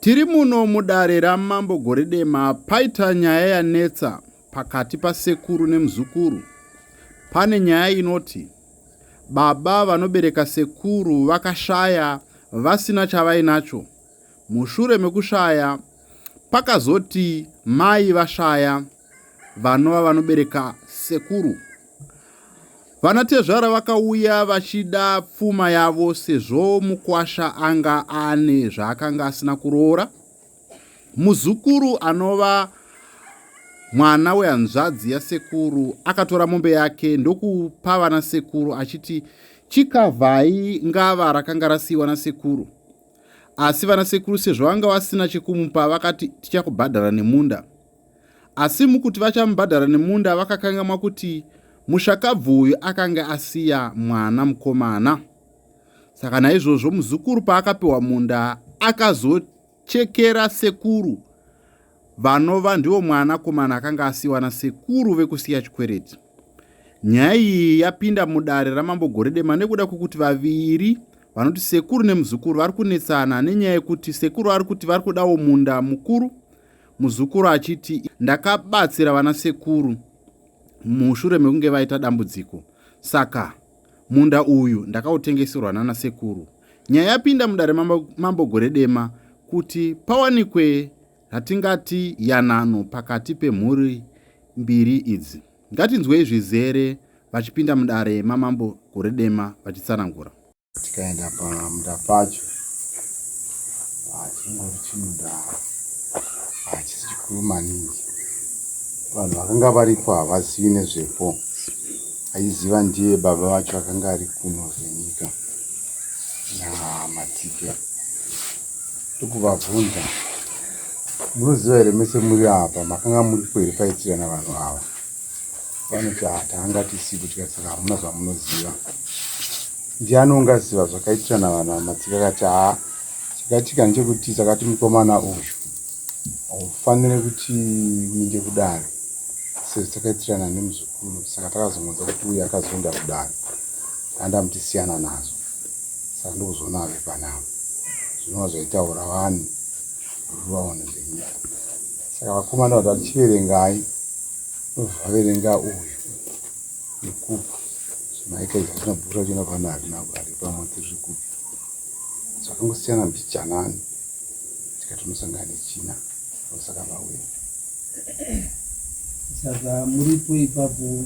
Tiri muno mudare raMambo Goredema paita nyaya yanetsa pakati pasekuru nemuzukuru. Pane nyaya inoti baba vanobereka sekuru vakashaya vasina chavainacho. Mushure mekushaya pakazoti mai vashaya vanova vanobereka sekuru. Vanatezvara vakauya vachida pfuma yavo sezvo mukwasha anga ane zvaakanga asina kuroora. Muzukuru anova mwana wehanzvadzi yasekuru akatora mombe yake ndokupa vana sekuru achiti chikavhai ngava rakanga rasiyiwa nasekuru. Asi vana sekuru sezvo vanga vasina chekumupa vakati tichakubhadhara nemunda. Asi mukuti vachamubhadhara nemunda vakakangamwa kuti mushakabvu uyu akanga asiya mwana mukomana. Saka naizvozvo muzukuru paakapiwa munda akazochekera sekuru vanova ndivo mwanakomana akanga asiwa nasekuru vekusiya chikwereti. Nyaya iyi yapinda mudare raMambo Goredema nekuda kwekuti vaviri vanoti sekuru nemuzukuru vari kunetsana nenyaya yekuti sekuru vari kuti vari kudawo munda mukuru muzukuru achiti ndakabatsira vana sekuru mushure mekunge vaita dambudziko saka munda uyu ndakautengeserwa nana sekuru. Nyaya yapinda mudare mambo, mambo Goredema kuti pawanikwe ratingati yanano pakati pemhuri mbiri idzi. Ngatinzwei zvizere vachipinda mudare mamambo Goredema vachitsanangura. Tikaenda pamunda pacho hachingori chimunda hachisi chikuru maningi. Vanhu vakanga varipo havazivi nezvepo. Aiziva ndiye baba vacho akanga ari kuno zvenyika naMatsike. Ndokuvabvunza, munoziva here mese muri apa makanga muripo here paitirana vanhu ava? Vanoti ah, tanga tisipo. Tikati saka hamuna zvamunoziva. Ndiani ungaziva zvakaitirana vanhu ava? Matsika akati haa, chakaitika ndechekuti takati mukomana uyu haufanire kuti uinde kudare sezvo takaitirana nemuzukuru, saka takazongonzwa kuti uyu akazoenda kudare andamuti siyana nazvo, saka ndikuzoona ave panapa zvinova zvaitaura vanhu ruvaone zvenyika. Saka vakomana vati tichiverengai vaverenga uyu nekupa zvimaika izvi hazvina bhuku racho napano harina ari pamwe tiri kupi zvakangosiyana mbichanani tikatonosangana nechina ndosaka vauya. Saka muripo ipapo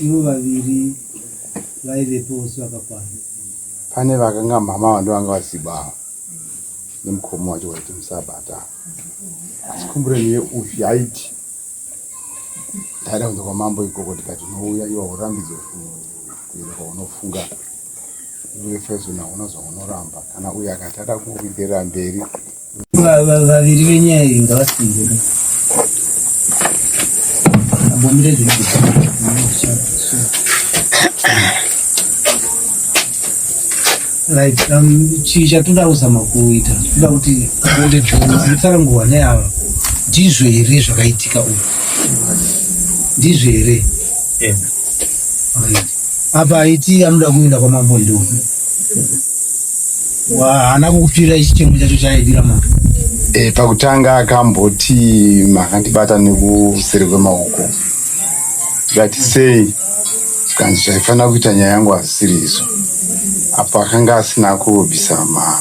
ivo vaviri vaivepo vose vakakwana. Pane vakanga mama vando vanga vasibo ava nemukoma wacho waiti musabata asi kumbure niye uyu yaiti ndaida kunza kwamambo ikoko tikati unouya iwa urambidzwe kuenda kwaunofunga iwe fezona hauna zvaunoramba kana uyu akati ada kuenderera mberi. Vaviri venyaya iyi ngavasimbe ambomire zvinhu. Right, chii chatoda kuzama kuita toda kuti nditsanangurwa neava ndizvo here zvakaitika uku ndizvo here right apa aiti anoda kuenda kwamambo ndo haana kukupira chichemo chacho chaaidira mambo. E, pakutanga akamboti makandibata nekuseri kwemaoko tikati sei zvikanzi zvaifanira kuita nyaya yangu hazvisiri izvo apo akanga asina kubvisa ma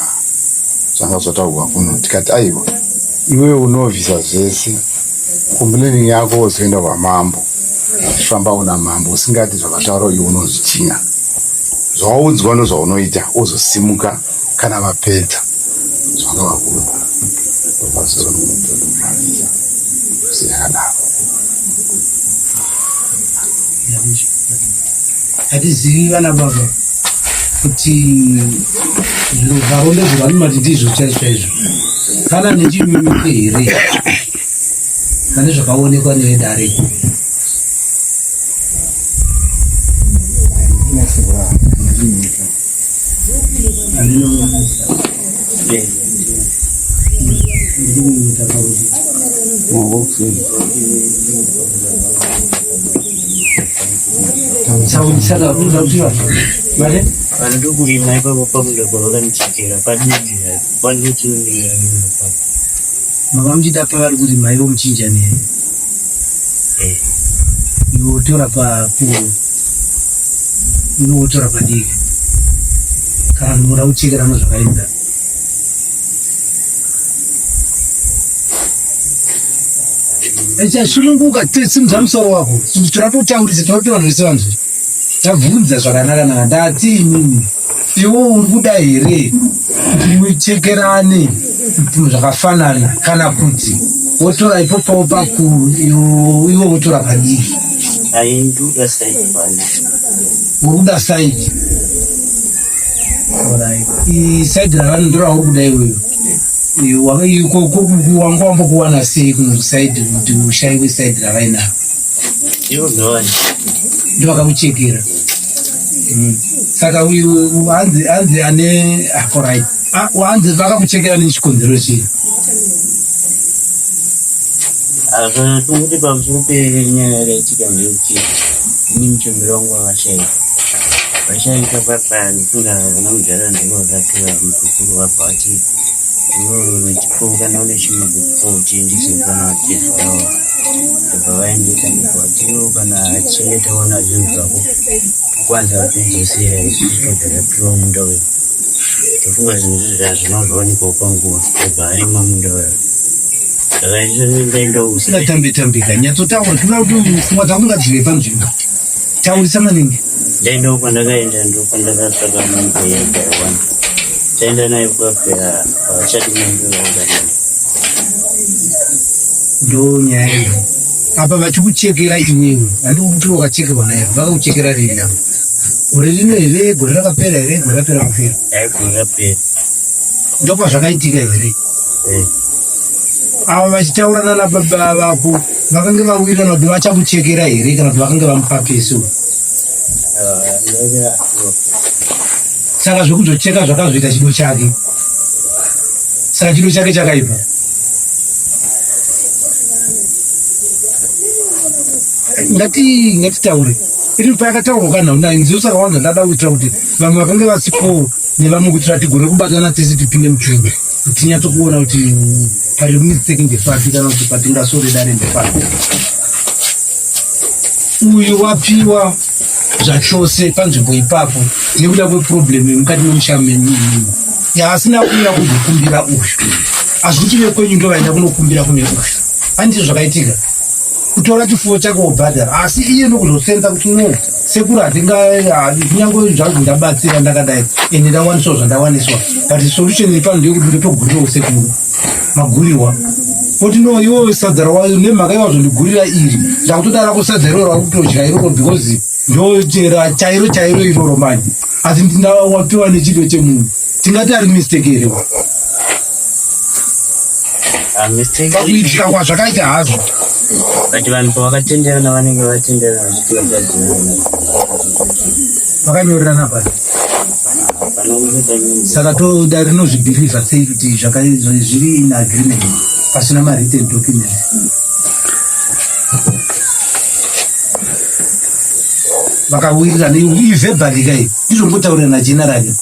zvanga zvataurwa kuno tikati aiwa iwewe unobvisa zvese complaining yako wozoenda kwamambo uchifamba una mambo usingati zvakataura iwe unozvitinya zvawaudzwa ndozvaunoita wozosimuka kana vapedza zvanga vakuudza ndopazonomaliza seyakadaro. Hatizivi vana baba kuti zviro zvarondedzerwa nemati ndizvo chaizvo chaizvo kana nechinyunyuke here pane zvakaonekwa nevedare. Saka Vanoda kurima ipapo pamunda pavakanichekera padiki panotomirira ipapo. Mava muchida pavari kurima ivo muchinjani here? Eh. Iwe wotora pakuru, iwe wotora padiki. Kana munoda kuchekerana zvakaenzana. Echasununguka, simudza musoro wako. Toda kutaurisa, toda kuti vanhu vese vanzwe. Tabvunza zvakanaka naka ndati inini iwe uri kuda here kuti muchekerane zvinhu zvakafanana kana kuti wotora ipopawo pakuru iwe wotora padiki. Ayi ndoda side pana. Uri kuda side. Alright. Side ravanhu ndorauri kuda iwewe. Wanga wambokuwana sei kuno side kuti ushaiwe side ravainaro? Ndovakakuchekera. Saka uyu hanzi hanzi ane alright. Ah, hanzi vakakuchekera nechikonzero chii? Tongoti pamusoro penyaya yakaitika ndeyekuti ini muchembere wangu vakashaika. Vashaika papa ndifunga vana mudhara ndivo vakatora muzukuru vabva vati iwewe chipfuwo kana une chimwe chipfuwo chiendese pana vatezvara vavo. Ndobva vaendesa ndobva vati iwewe kana achinge taona zvinhu zvako tokwanisa kukudzosera isusu tobva tapiwa munda wedu. Ndofunga zvinhu izvozvo hazvina kuzowanikwawo panguva ndobva arima munda uya. Saka izvozvo ndaendawo Usingatambe tambika, nyatsotaura toda kuti pfungwa dzako ngadzive panzvimbo. Taurisa maningi. Ndaendawo kwandakaenda ndopandakatsvaka mombe yandaiwana. Taenda nayo kukapera havachadi mombe vaunganana. Ndo nyaya iyo. Apa vachikuchekera iwewe, handikuti kuti wakachekerwa naye, vakakuchekera rini apa? Gore rino here, gore rakapera here, gore rapera kupera? Dai gore rapera. Ndopazvakaitika here? Eh. Ava vachitaura nana baba vako vakange vawirirana kuti vachakuchekera here kana kuti vakange vamupa pesi uyu? Saka zvekuzocheka zvakazoita chido chake. Saka chido chake chakaipa. Ngati ngatitaure. Iri payakataurwa kana una nziyo saka wanza ndada kuitira kuti vamwe vakange vasipo nevamwe kuitira tigone kubatana tese tipinde muchumba kuti tinyatsokuona kuti pari mistake ndepapi kana kuti patingasore dare ndepapi. Uyu wapiwa zvachose panzvimbo ipapo nekuda kweproblem yemukati memusha menyu imimi yaasina kuuya kuzokumbira uyu asi kuti vekwenyu ndo vaenda kunokumbira kune uyu handizvo zvakaitika kutora chifuwo chake wobhadhara asi iye nokuzosenza kuti no sekuru hatinga kunyange zvangu ndabatsira ndakadai ende ndawaniswa zvandawaniswa but solution iri pano ndeyekuti ndotogurirawo sekuru magurirwa oti no iwo sadza rawa nemhaka yawazondigurira iri ndakutoda rako sadza iroro rauri kutodya iroro because ndochera chairo chairo iroro manje asi ndinawapiwa nechido chemunhu tingati ari mistake here pakuitika kwazvakaita hazvo but vanhu pavakatenderana vanenge vatenderana vachiti vachadzimana vakanyorerana pasi saka toda rinozvibhilivha sei kuti zviri in agreement pasina mawritten document vakawirirana iverbally kai ndizvongotaurirana generally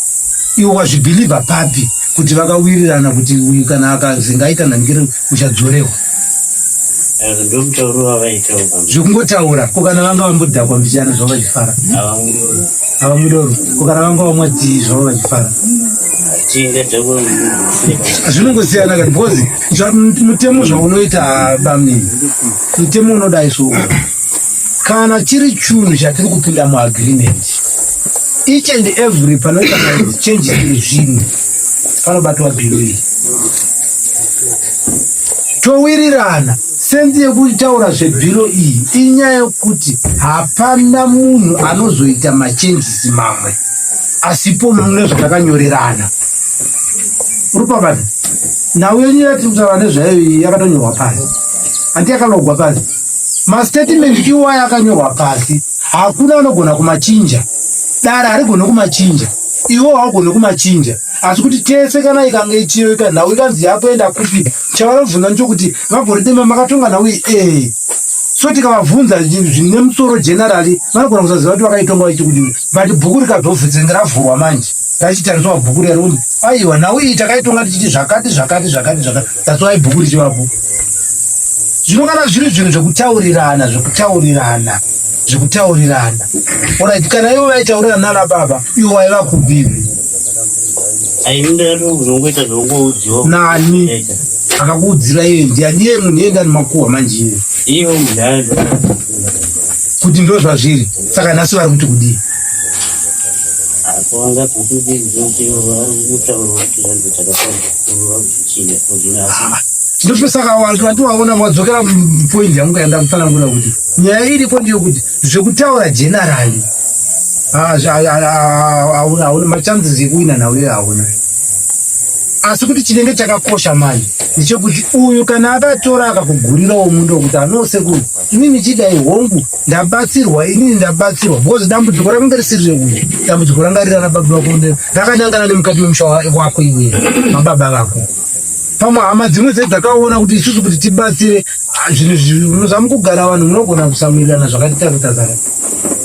iwe wazvibhilivha papi kuti vakawirirana kuti uyu kana akazinga aita nhanikiro uchadzorewa ndomutauro wavaita zvekungotaura ko kana vanga vambodhakwa mbichana zvavo vachifara havamwi doro ko kana vanga vamwa tii zvavo vachifara zvinongosiyana kani because mutemo zvaunoita bamnini mutemo unodai so kana chiri chunhu chatiri kupinda muagreement each and every panoita changes ezvinhu panobatwa bhiro iri towirirana senzi yekutaura zvebhiro iyi inyaya yekuti hapana munhu anozoita machanges mamwe asipo mune zvatakanyorerana uri pabata nhau yenyu yatiri kutaura nezvayo iyi yakatonyorwa pasi hanti yakalogwa pasi mastatement iwaya akanyorwa pasi hakuna anogona kumachinja dare harigone kumachinja iwo haugone kumachinja asi kuti tese kana ikange ichiyoika nhau ikanzi yakuenda kupi chavanobvunza ndechokuti vagoridema makatonga nhau iyi ee. So tikavabvunza zvine musoro generally vanogona kusaziva kuti vakaitonga vaiti kudini, but bhuku rikazobvunzenge ravhurwa manje rachitariswa bhuku riya rokuti aiwa nhau iyi takaitonga tichiti zvakati zvakati zvakati zvakati, that's why bhuku richivapo. Zvino kana zviri zvinhu zvekutaurirana zvekutaurirana zvekutaurirana, alright, kana ivo vaitaurirana nana baba, ivo waiva kupi? Aini ndakatozongoita zvongoudziwa. Nani akakuudzira? Iye ndiani? Iye munhu iye ndani makuhwa manje iye? Ivo mudhara. Kuti ndo zvazviri. Saka nhasi vari kuti kudii? Apo vangabvutudi kuti vari kutaura kuti hanzi takafanira kuchida zvino, asi Ndopesaka vanhu vandiwaona wadzokera point yangu yanda kutsanangura kuti nyaya iripo ndeyekuti zvekutaura generally hauna machances ekuwina nhau iyoyo, hauna. Asi kuti chinenge chakakosha manje ndechekuti uyu kana akatora akakugurirawo munda wekuti anosekuru inini chidai, hongu ndabatsirwa, inini ndabatsirwa, because dambudziko rakanga risiri reuyu, dambudziko ranga riri rana baba vako, rakanangana nemukati memusha wako iwewe mababa vako. Pamwe hama dzimwe dze dzakaona kuti isusu kuti tibatsire zvinhu zvamu kugara vanhu munogona kusamurirana zvakati takutasaka,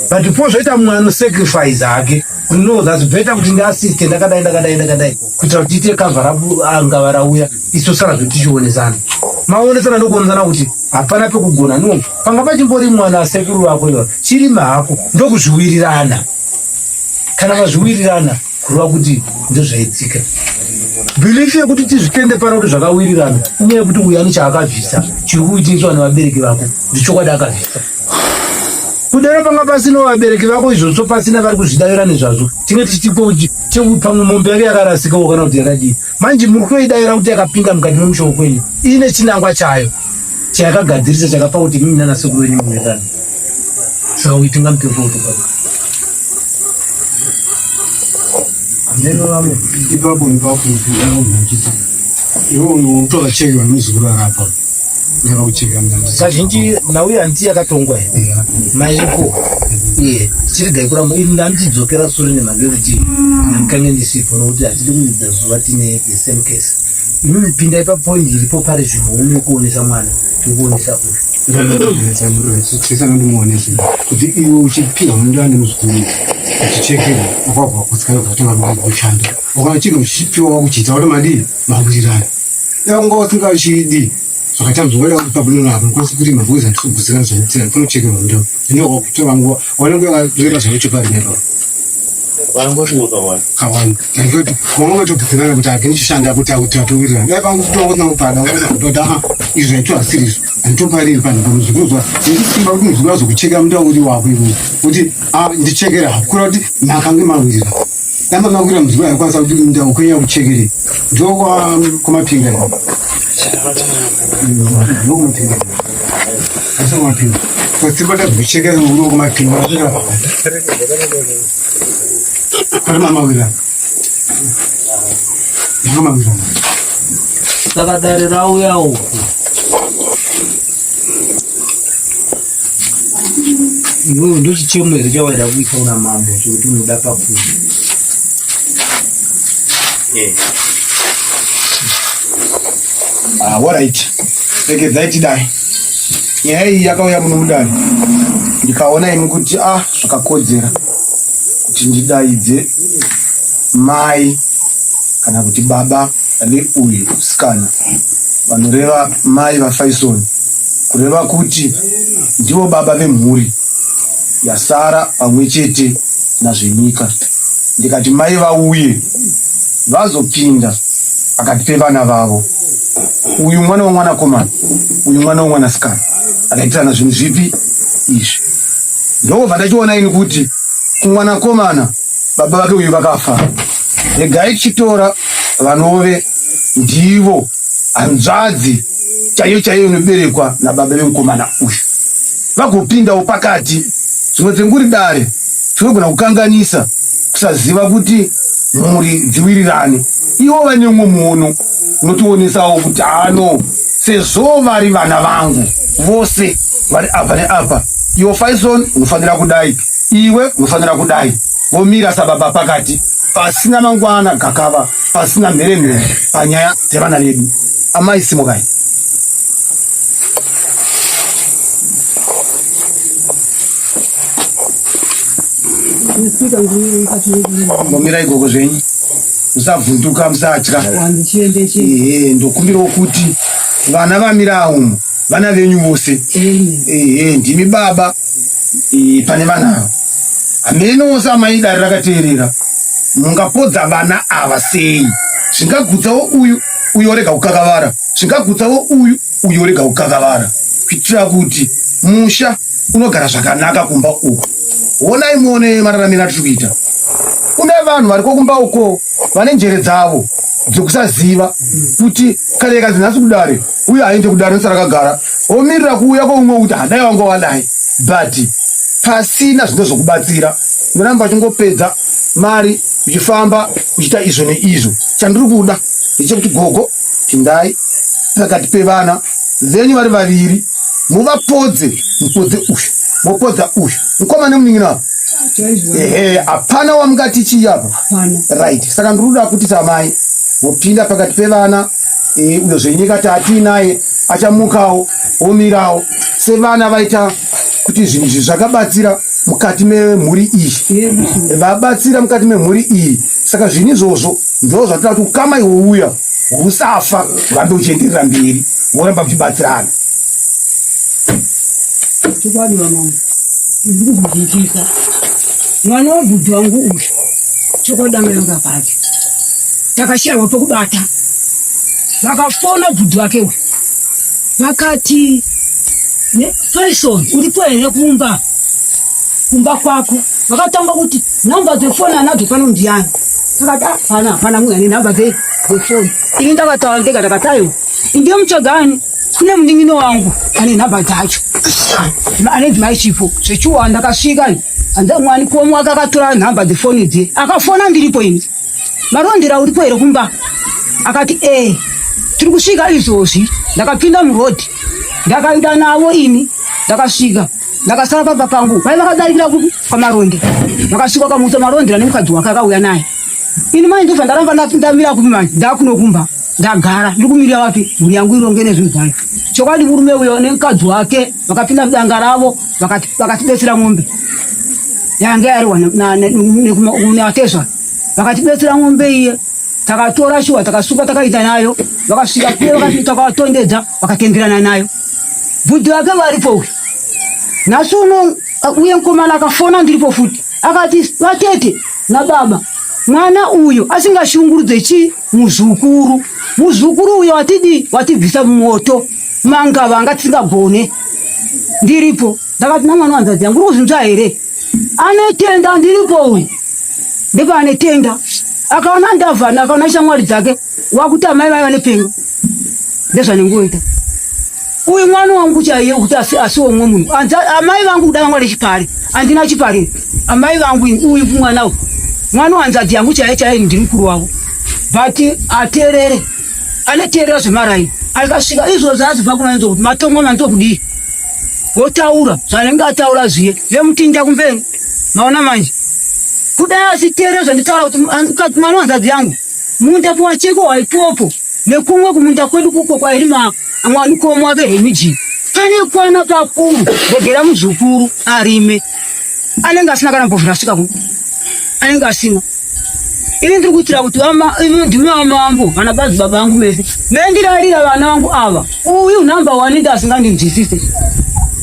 but po zvoita mumwe anosacrifice hake, no, that's better kuti ndiasiste ndakadai ndakadai ndakadai kuitira kuti tiite cover up ngava rauya isu sara zvotichionesana maonesana ndokuonesana kuti hapana pekugona. No, panga pachimbori mwana asekuru vako iwa chirima hako, ndokuzviwirirana. Kana vazviwirirana, kureva kuti ndozvaitika. Belief yekuti tizvitende pano kuti zvakawirirana inyaya yekuti uyu ane chaakabvisa chiri kuitiswa nevabereki vako, ndichokwadi akabvisa. Kudaro panga pasina vabereki vako izvozvo, pasina vari kuzvidavira nezvazvo, tinge tichitipo pamwe mombe yake yakarasikawo kana kuti yakadii. Manje muri kutoidavira kuti yakapinda mukati memushoko kwenyu iine chinangwa chayo chayakagadzirisa chakapa kuti imimi nanasekuru venyu muwirirane. Saka uyu tingamupe voto baba Ameno vamwe ipapo ipapo achiti iwe unotovachekerwa nemuzukuru arapa ndakakuchekera. Kazhinji nhau handiti yakatongwa here maiko iye tichiregai kuramba ini ndandichidzokera sure nemhaka yekuti ndikange ndisipo, nokuti hatidi kuidza zuva tine the same case. Imimi pindai papoint iripo pari zvino, une kuonesa mwana tikuonesa uyu. Ndimuonese kuti iwe uchipiwa munda nemuzukuru uchichekerwa wakwabva kutsika yobva kushanda, ukaona chinhu uchipiwa wakuchiita wati madii mawirirana, dai usingachidi zvakaita mzungu kuti pabunona unokwanisa kurima because handisi zvaitira kunochekerwa munda ine wakutora nguva wanenge wakazoita zvaicho pari nepa. Vangoti wakawanda. Kawanda ndikuti wanga watogutsikana kuti hakini chishanda kuti akuti atowirirana, dai pangutoona kupada kutoda a izvi zvaitwa asiri izvo handitopariri panhu pamuzukuru zwa ndisimba kuti muzukuru azokuchekera munda uri wako iwe kuti a ndichekera kura kuti makange mawirira damba mawirira muzukuru aikwanisa kuti munda ukwenya kuchekere ndo kwamapinga ndo kumapinga asi kumapinga simba tazokuchekera uri kumapinga kuri mamawirana makamawirana. Saka dare rauya uku, iwewe ndochichemo here chawaida kuisa una mambo chekuti unoda pakuru? Eh. Ah, alright. Regedzai tidai. Nyaya iyi yakauya muno mudare. Ndikaona imi kuti ah zvakakodzera kuti ndidaidze mai kana kuti baba veuyu musikana, vanoreva mai vaFaison, kureva kuti ndivo baba vemhuri yasara pamwe chete nazvenyika. Ndikati mai vauye vazopinda pakati pevana vavo, uyu mwana womwanakomana, uyu mwana womwanasikana, akaitirana zvinhu zvipi izvi. Ndobva ndachiona ini kuti kumwanakomana baba vake uyu vakafa, regai tichitora vanove ndivo hanzvadzi chaiyo chaiyo inoberekwa nababa vemukomana uyu vagopindawo pakati. Zvimwe dzenguri dare tinogona kukanganisa kusaziva kuti mhuri dziwirirane, ivo vane umwe muono unotionesawo kuti ano sezvo vari vana vangu vose vari apa neapa, iwe Faison unofanira kudai, iwe unofanira kudai, vomira sababa pakati pasina mangwana gakava, pasina mheremhere panyaya dzevana vedu. Amai, simukai. Momirai gogo zvenyu, musavhunduka, musatya. Ehe, ndokumbirawo kuti vana vamira umu, vana venyu vose. Ehe, ndimi baba pane vana ava. Hameno samai dare rakateerera, mungapodza vana ava sei? Zvingagutsawo uyu, uyu orega kukakavara, zvingagutsawo uyu, uyu orega kukakavara, kuitira kuti musha unogara zvakanaka kumba uku. Honai muone mararamiro atiri kuita. Kune vanhu variko kumba uko vane njere dzavo dzekusaziva kuti kana ikanzi nhasi kudare, uye aende kudare nosara akagara omirira kuuya kweumwe kuti hadai wanga wadai, but pasina zvinozokubatsira, unoramba uchingopedza mari uchifamba uchiita izvo neizvo. Chandiri kuda ndechekuti gogo, pindai pakati pevana venyu vari vaviri, muvapodze, mupodze uyu, mopodza uyu, mukoma nemunin'ina. Ehe, hapana wamungati chii apa, right? Saka ndiri kuda kuti samai mupinda pakati pevana, uyo zvenyika taatiinaye achamukawo omirawo sevana vaita kuti zvinhu izvi zvakabatsira mukati memhuri iyi, vabatsira mukati memhuri iyi. Saka zvinhu izvozvo ndo zvatoda kuti ukama ihwouya husafa, hurambe huchienderera mberi, voramba muchibatsirana. Chokwadi vamama, ndiri kuzvinzwisisa. Mwana wabhudhi wangu uyu, chokwadi anga yanga pake, takashaywa pokubata. Vakafona bhudhi wake uyu, vakati, "Faison uripo here kumba kwako?" Vakatanga kuti, "Nhamba dzefoni anadzo pano ndiani?" Takati, "Ah, pana hapana munhu ane nhamba dzefoni." Ini ndakataura ndega, ndakati, "Aiwa, ndiye mutsvagani, kune munin'ino wangu ane nhamba dzacho, anenzi Mai Chipo." Zvechiwa ndakasvika, mwani komo wake akatora nhamba dzefoni dze, akafona ndiripo ini, "Marondera uripo here kumba?" Akati, "E, tiri kusvika izvozvi." Ndakapinda murodhi, ndakaenda navo ini, ndakasvika, ndakasara pamba pangu. Vai vakadarikira kupi? Kwamaronde. Vakasvika vakamutsa Marondera nemukadzi wake akauya naye. Ini mai ndobva ndaramba ndamira kupi manje, ndakunokumba, ndagara ndiri kumirira vapi mhuri yangu ironge nezvinhu zvayo. Chokwadi murume uyo nemukadzi wake vakapinda mudanga ravo, vakatibetsera mombe yanga yariwa nevatezva. Vakatibetsera mombe iye, takatora shuwa, takasuka, takaita nayo. Vakasvika kuye, vakati takavatondedza, vakatenderana nayo. Bhudhi vake varipo uyu nhasi uno. Uye mukomana akafona ndiripo futi, akati, "Vatete nababa, mwana uyo asingashungurudze chi muzukuru, muzukuru uyo watidi watibvisa mumoto mangava anga tisingagone." Ndiripo ndakati, "Namwana wanzadzi yangu, uri kuzvinzwa here? Anetenda ndiripo uyu." Ndipo anetenda akaona ndavhana, akaona shamwari dzake wakuti amai vaiva nepengo. Ndezvanengoita uyu mwana wangu chaiye kuti asiwo mumwe munhu. Amai vangu kuda vanga nechipari, handina chipari amai vangu. Uyu mwana uyu mwana wanzadzi yangu chaiye chaiye, ndiri mukuru wavo, but ateerere, aneteerera zvemarai. Akasvika izvozvo azibva kumanzo kuti matongo manzo kudii, votaura zvanenge ataura zviye, vemutinda kumberi. Maona manje, kudai asiteerera zvanditaura kuti mwana wanzadzi yangu, munda pawacheko waipopo nekumwe kumunda kwedu kuko kwairima mwanukomo wake Remiji, pane kwana pakuru, regera muzukuru arime. Anenge asina kana mbovhura asvika ku anenge asina. Ini ndiri kuitira kuti ndimi vamambo, vana bazi baba vangu mese mendirarira vana vangu ava. Uyu namba wani ndi asingandinzwisise,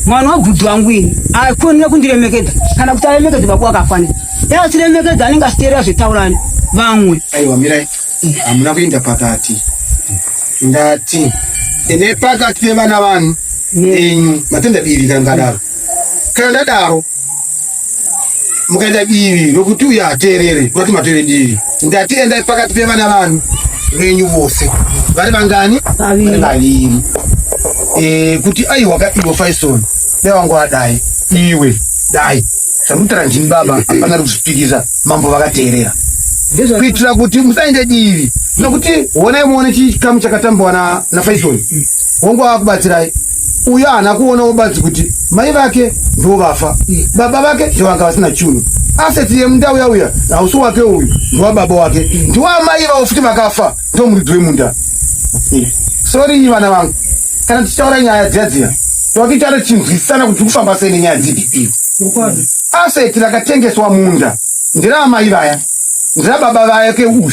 mwana wabhudhi wangu ini akonera kundiremekedza kana kuti aremekedze baba wakafanira yasiremekedza, anenge asiteerera zvetaurani vamwe. Aiwa, mirai, hamuna kuenda pakati. Ndati ene pakati pevana vanhu enyu, matenda divi. Kana mukadaro, kana ndadaro, mukaenda divi rokuti uyo ateerere, kurati matore divi. Ndati endai pakati pevana vanhu venyu vose. Vari vangani? Vaviri. Vari vaviri. Kuti aiwa ka, iwe Faison, dai wangu adai, iwe dai zvamutaura, ndini baba, hapana kuzvipikisa. Mambo vakateerera kuitira kuti musaende divi, nokuti honai muone chikamu chakatambiwa naFaison. Hongu akubatsirai uyo, haana kuonawo badzi kuti mai vake ndo vafa, baba vake ndo vanga vasina chunhu. Asset yemunda uya uya hausi wake uyu, ndowababa wake, ndiwamai vavo futi vakafa, ndo muridzi wemunda. Sorry vana vangu, kana tichitaura nyaya dziya dziya, towatichara tichinzwisisana kuti kufamba sei nenyaya dzipi. Asset rakatengeswa munda. Nderaamai vaya, nderababa vake uyu,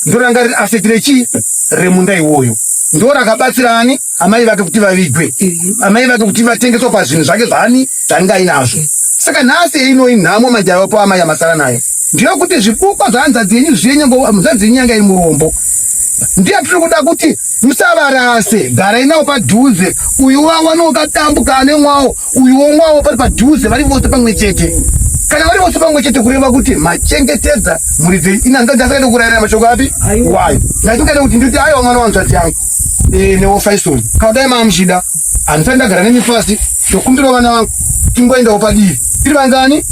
ndoranga riri aseti rechii remunda iwoyo, ndorakabatsira ani amai vake kuti vavigwe, amai vake kuti vatengeswa pazvinhu zvake zvaani zvaanenge ainazvo. Saka nhasi ino inhamo manje yavapo amai yamasara nayo ndeyokuti zvipukwa zvahanzvadzi yenyu zviye nyange hanzvadzi yenyu yanga iri murombo, ndiye tiri kuda kuti musavarase, garai nawo padhuze. Uyu wawana wakadambuka ane mwawo uyu womwawo pari padhuze, vari vose pamwe chete. Kana vari vose pamwe chete kureva kuti machengetedza mhuri dzenyu. Ini hanzvadzi asakaita kurayira mashoko api wayo, ndatingada kuti nditi aiwa mwana wanzvadzi yangu eh, newofaisoni kana dai maamuchida handisati ndagara nemi pasi, ndokumbirawo vana vangu tingoendawo padivi tiri vangani?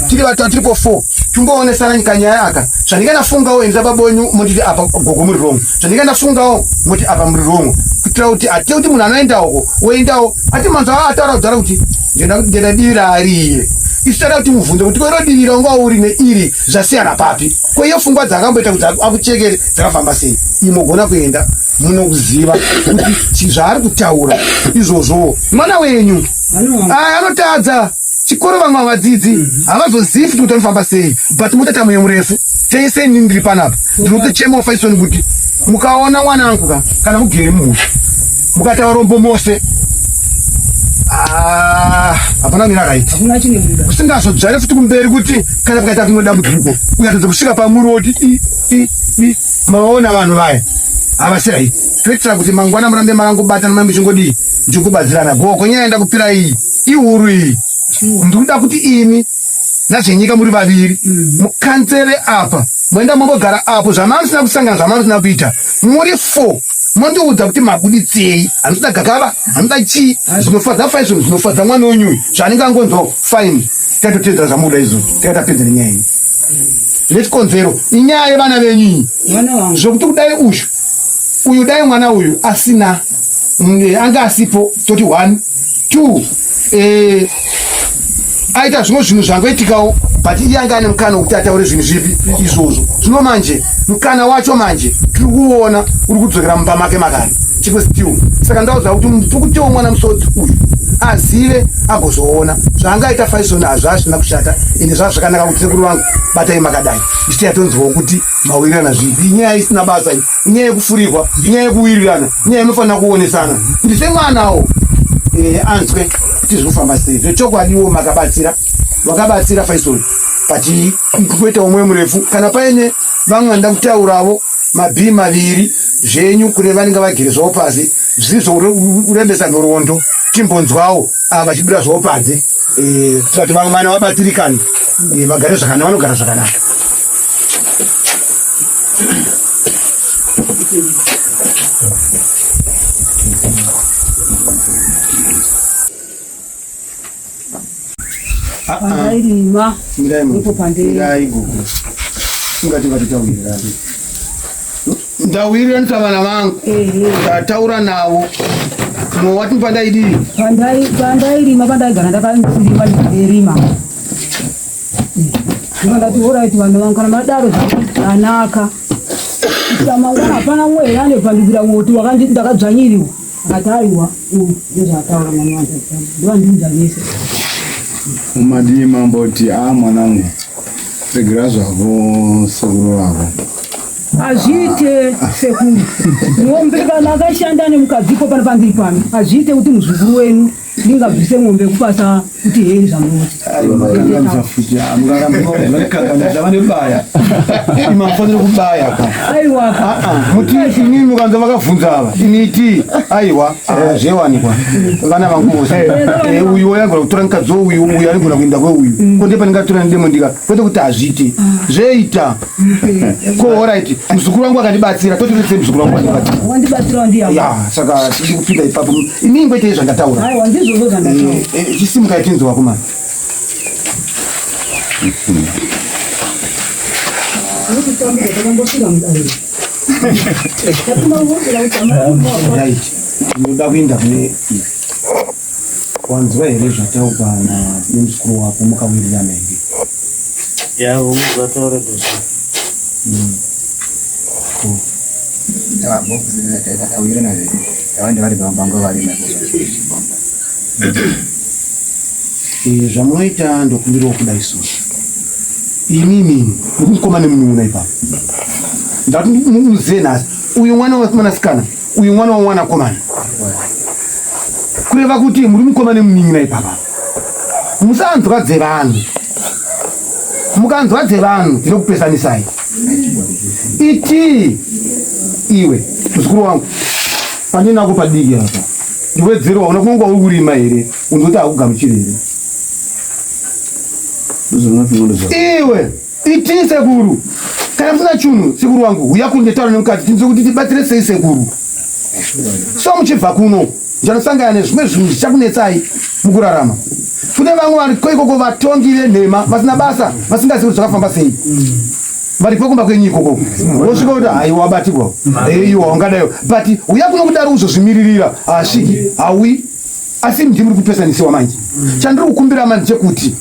Tiri vatatu, tiripo 4 tingoonesana kanyaya aka. Zvandinga ndafungawo endesa baba wenyu munditi apa gogo muri wrong, zvandinga ndafungawo muti apa muri wrong, kuitira kuti hatite kuti munhu anoenda uko woendawo ati manzwa ataura kudhara kuti ndenda divi raariye. Isu tada kuti mubvunze kuti ko iro divi raunga uri neiri zvasiyana papi, ko iyo pfungwa dzaakamboita kuti akuchekere dzakafamba sei? Imogona kuenda munokuziva kuti zvaari kutaura izvozvowo mwana wenyu anotadza chikoro, vamwe havadzidzi havazozivi futi kuti anofamba sei, but mutata mwoyo murefu tese. Ini ndiri panapa ndinotochemawo Faisoni kuti mukaona mwanangu ka kana mugere muhusha mukataura rombo mose, ah, hapana kumira right, usingazodzvare futi kumberi kuti kana pakaita kumwe dambudziko uyatadza kusvika pamuri woti i i i maona vanhu vaya havasi right. Toitira kuti mangwana murambe makangobatana mai muchingodii muchingobatsirana. Gogo, nyaya ndakupira iyi ihuru iyi, ndikuda kuti imi nazvenyika muri vaviri mukanzere apa, moenda mombogara apo zvamamusina kusangana, zvamamusina kuita muri 4, mondiudza kuti mabuditsei. Handinoda gakava, handinoda chii, zvinofadza Faison, zvinofadza mwana wenyu uyu zvaanenge angonzwawo fine. Tatotedzera zvamuda izvo, tikatapedza nenyaya iyi nechikonzero inyaya yevana venyu iyi, zvokuti kudai uyu uyu dai mwana uyu asina anga asipo, toti 1 2 aita zvimwe zvinhu zvangoitikawo, but iye anga ane mukana wekuti ataure zvinhu zvipi izvozvo. Zvino manje mukana wacho manje tiri kuona uri kudzokera mumba make makare chiko still. Saka ndaudza kuti mupukutiwo mwana musodzi uyu azive agozoona zvaangaita. Faison hazvasvina kushata ende zvaa zvakanaka kuti sekuru vangu batai makadai, isu yatonzwawo kuti mawirirana zvipi. Inyaya isina basa iyi, inyaya yekufurirwa, inyaya yekuwirirana, inyaya inofanira kuonesana kuti semwanawo anzwe kuti zviri kufamba sei. Zvechokwadiwo makabatsira, wakabatsira Faison, but kuita umwe murefu kana paine vamwe vanoda kutauravo mabhii maviri zvenyu kune vanenge vagere zvavo pasi zviri zvokurembesa nhoroondo, timbonzwawo ava vachibuda zvavo panze kuitira kuti vamwe vana vabatsirikane, vagare zvakanaka, vanogara zvakanaka. Pandairima ndipo pandei gogo ungati vatitawirirana, ndawiriranisa vana vangu, ndataura navo mwe wati pandaidii. Pandairima, pandaigara ndakarima, ndirima. Ndikati alright vanhu vangu, kana madaro zvakanaka. Mangwana hapana mwe here anopandukira moti ndakadzvanyiriwa? Akati aiwa, ndozvaataura mwana wangu, ndovandiudza vese. Umadii mamboti a mwanangu, regera zvako sekuru vako. Hazviite sekuru, mombe kana akashanda nemukadziko pano pandiri pano, hazviite kuti muzukuru wenyu ndingabvise mombe kupasa kuti hei zvamunoti. Makanganisa futi, mukakanganisa vanebaya, mafanira kubaya ka. Aiwa. Muti inini mukanza vakabvunza ava, initi aiwa zvewanikwa vana vangu vose, uyu anogona kutora mukadzi weuyu, uyu anogona kuenda kweuyu, ko ndipo ndingatora nedemo ndika kwete kuti hazviiti zveita ko. Alright, muzukuru wangu akandibatsira, totorese muzukuru wangu akandibatsira. Wandibatsira ndiya. Ya, saka tiri kupinda ipapo, inini ngoitei zvandataura. Aiwa, ndizvozvo zvandataura. Chisimukai tinzwa kumana. Takambosvika mudariro. Right, ndinoda kuenda kune ivi. Wanzwa here zvataurwa nemuzukuru wako, mukawirirana here? Ya, zvataura zvose. Ko takawirirana zvedu, vavandi vari pambango vari. Zvamunoita ndokumbirawo kudai so. Imimi muri mukoma nemunun'una ipapo. Ndati muzive nhasi uyu mwana wemwanasikana uyu mwana womwanakomana. Kureva kuti muri mukoma nemunin'ina ipapa. Musanzwa dzevanhu. Mukanzwa dzevanhu ndinokupesanisai. Iti iwe muzukuru wangu pandinako padiki apa ndiwedzere waona kunonga uri kurima here unzoti hakugamuchiri here iwe itii sekuru kana musina chunhu sekuru wangu huya kuno nditaura nemukadzi tinzwe kuti tibatsire sei sekuru so muchibva kuno ndichanosangana nezvimwe zvinhu zvichakunetsai mukurarama kune vamwe variko ikoko vatongi venhema vasina basa vasingazivi kuti zvakafamba sei varipo kumba kwenyu ikoko wosvika kuti haiwa wabatirwa eiwa wangadaiwa but huya kuno kudaro uzozvimiririra haasviki hauyi asi ndimi muri kupesanisiwa manje chandiri kukumbira manje chekuti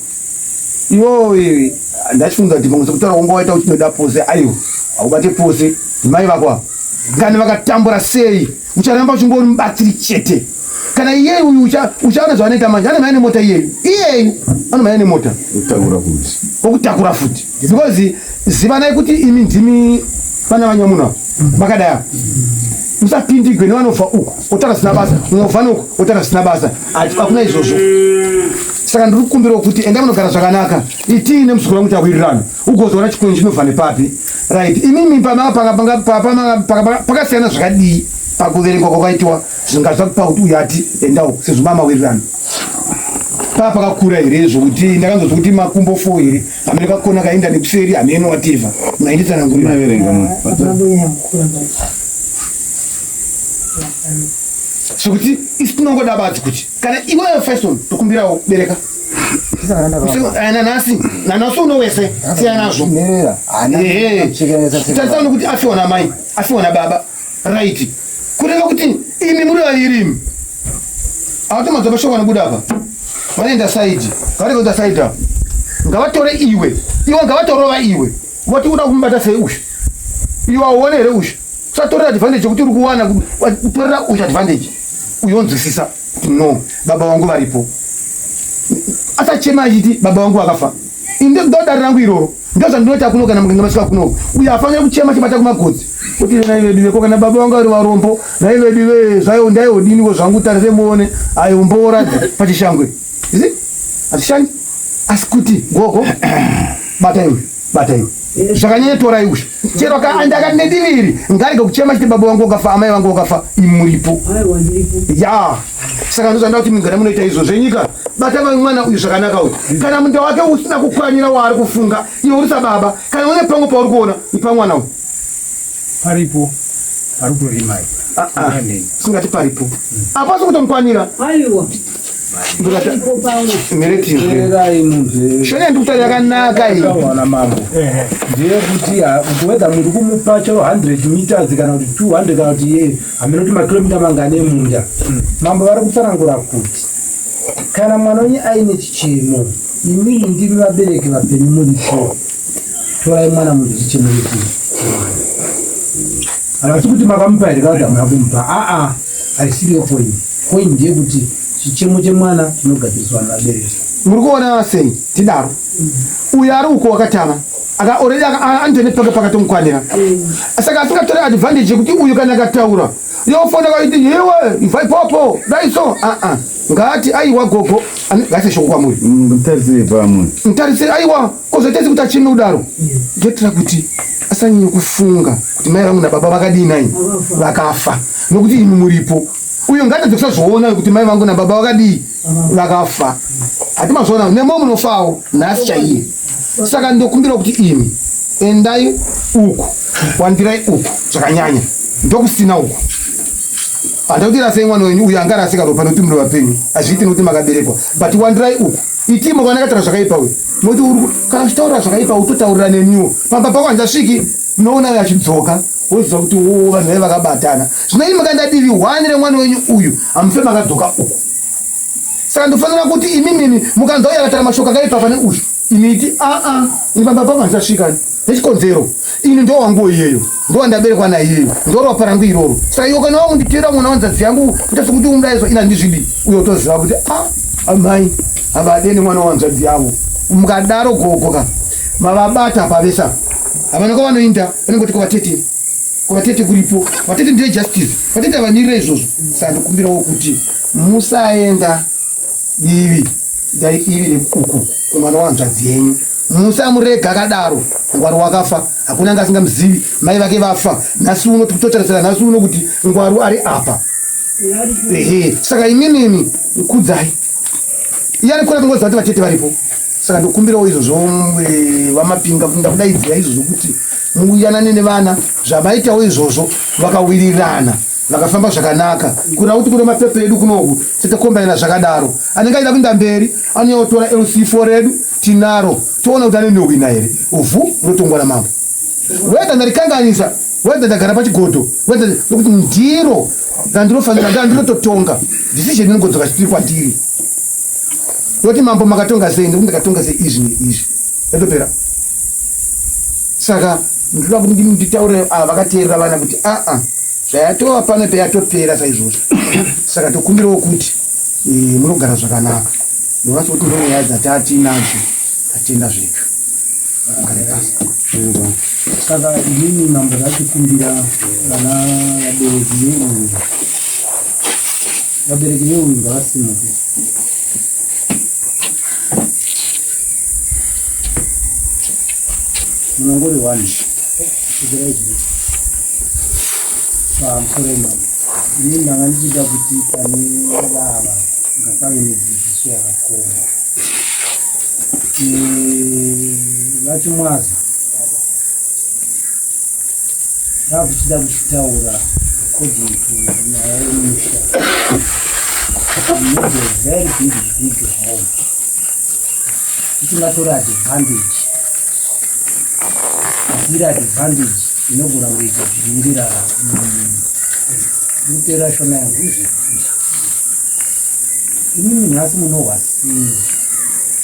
iwowe ndachifunga kuti pamwe sekutaura kwanga waita kuti unoda pose aiwa haubate pose mai vako ava kana vakatambura sei ucharamba uchingori mubatsiri chete kana iyeyu uyu uchaona zvaanoita manje anomhanya nemota iyeyu iyeyu anomhanya nemota okutakura futi because zivanai kuti imi ndimi vana vanyamunhu ava makadai ava musapindigwe nevanobva uku otaura zvisina basa unobva neuku otaura zvisina basa hakuna izvozvo saka ndiri kukumbirawo kuti endai munogara zvakanaka itii nemuzukuru wangu tawirirana ugozoona chikonyi chinobva nepapi right imimi pakasiyana zvakadii pakuverengwa kwakaitiwa zvinga zvakupa kuti uyu ati endawo sezvo mamawirirana paa pakakura here zvokuti ndakanzwa kuti makumbo fo here hameno kakona kaenda nekuseri hameno whatever munhu ainditsanangurira zvekuti isi tinongoda badzi kuti kana iwewe faison tokumbirawo bereka nanhasi nanhasi uno wese siyana nazvo tarisa nokuti afiwa namai afiwa nababa right kureva kuti imi muri vaviri imi avatomadzwa mashoko anobuda apa vanoenda saidi ngavarege kuenda saidi apa ngavatore iwe iwe ngavatorova iwe voti uda kumubata sei ushe iwe auone here ushe usatorera advantage yekuti uri kuwana kutorera ushe advantage uyonzwisisa kuti no baba vangu varipo asachema achiti baba vangu vakafa inde ndodari rangu iroro ndozvandinoita kuno kana mukange masvika kuno uyo afanira kuchema chibata kumagodzi kuti nai vedu veko kana baba vangu vari varombo nai vedu ve zvayo ndaiodiniwo zvangu tarise muone ayo mboora pachishangwe izi hazvishandi asi kuti gogo bata iwe bata iwe zvakanyanya torai ushe chero akaenda akati nediviri ngarege kuchema chiti baba vangu vakafa amai vangu vakafa imuripo ya saka ndozvanda kuti migara munoita izvo zvenyika bata mwana uyu zvakanaka uyu kana munda wake usina kukwanira waari kufunga iwe uri sababa kana une pamwe pauri kuona ipa mwana uyu paripo pari kutorima ah, ah. singati paripo apasi kutomukwanira aiwa shona ndikutaura yakanaka iyi mambo ndeyekuti whether muri kumupa chero 100 meters kana kuti 200 kana kuti ye hameno kuti makilomita mangani emunda mambo vari kutsanangura kuti kana mwana wenyu aine chichemo imimi ndimi vabereki vapenyu muripo torai mwana munhu chichemo chii havasi kuti makamupa here kana kuti hamuna kumupa aa haisiriyo point point ndeyekuti chichemo chemwana chinogadziriswa nevabereki muri kuona sei tidaro uyo ari uko wakatama aka already anotone pake pakatomukwanira saka asingatore advantage yekuti uyu kana akataura yofona kaiti iwe ibva ipopo dai so aa ngaati aiwa gogo ngaise shoko kwamuri mutarisire pamwe mutarisire aiwa kozoita sekuti acheme kudaro ndoitira kuti asanyanye kufunga kuti mai vangu nababa vakadii nai vakafa nokuti imi muripo uyo ngatadze kusazviona kuti mai vangu nababa vakadii vakafa hati mazviona nemo munofawo nhasi chaiye saka ndokumbira kuti imi endai uku wandirai uku zvakanyanya ndokusina uku handakuti rasei mwana wenyu uyo angarasika ropa nokuti muri vapenyu hazviiti nokuti makaberekwa but wandirai uku itii mukaona akataura zvakaipa uyu nokuti uri kana uchitaura zvakaipa utotaurira neniwo pamba pako handasviki munoona uyo achidzoka woziva kuti wo vanhu vaive vakabatana zvino imi makaenda divi hwani remwana wenyu uyu hamufe makadzoka uku saka ndofanira kuti imimimi mukanzwa uyo akatara mashoko akaipa pane uyu imi iti aa ini pamba pangu handisasvikani nechikonzero ini ndo wangu iyeyo ndo wandaberekwa naiyeyo ndo ropa rangu iroro saka iwo kana wakunditeera mwana wanzadzi yangu kuita sekuti umudaiso ini handizvidi uyo toziva kuti a amai havadeni mwana wanzadzi yavo mukadaro gogo ka Mavabata apa vese apa. Havana kwavanoinda, vanongoti kuvatete. Kuvatete kuripo. Vatete ndiye justice. Vatete havanirire izvozvo. Saka ndokumbirawo kuti musaenda divi dai divi rekuku kumwana wahanzvadzi yenyu. Musamurega akadaro. Ngwaru wakafa. Hakuna anga asingamuzivi. Mai vake vafa. Nhasi uno tikutotarisira nhasi uno kuti Ngwaru ari apa. Ehe. Saka imimimi kudzai. Iye ari kure kungoziva kuti vatete varipo. Saka ndokumbirawo izvozvo eh, vamapinga kuti ndakudaidzira izvozvo kuti muyanane nevana zvavaitawo izvozvo vakawirirana vakafamba zvakanaka kuna kuti kune mapepa edu kunoku titokombaina zvakadaro anenge aida kuenda mberi anouya lc4 redu tinaro toona kuti anenge wina here uvhu rotongwa namambo whether ndarikanganisa whether ndagara pachigodo whether nokuti ndiro randinofanira ndandinototonga decision inogodzoka chitiri kwandiri yoti mambo makatonga sei nekuti ndakatonga sei izvi neizvi yatopera saka ndinoda kuti nditaure ava vakateerera vana kuti aa zvayatova pano peyatopera saizvozvo saka tokumbirawo kuti eh, munogara zvakanaka ndonatso kuti ndonyaya dzatatiinadzo tatenda zvedu Saka inini mambo ndachikumbira vana vabereki veuyu vabereki veuyu ngavasimuke munongori one svikirai zviri pamusoro imambo inini ndanga ndichida kuti pane vava ngapave nedzidziso yakakoma VaChimwaza takuchida kuchitaura according to nyaya yemusha we need a very big big home tisingatora advantage asi iri advantage inogona kuita zvichiwirirana mutera shona yangu Imimi nhasi munohwa sei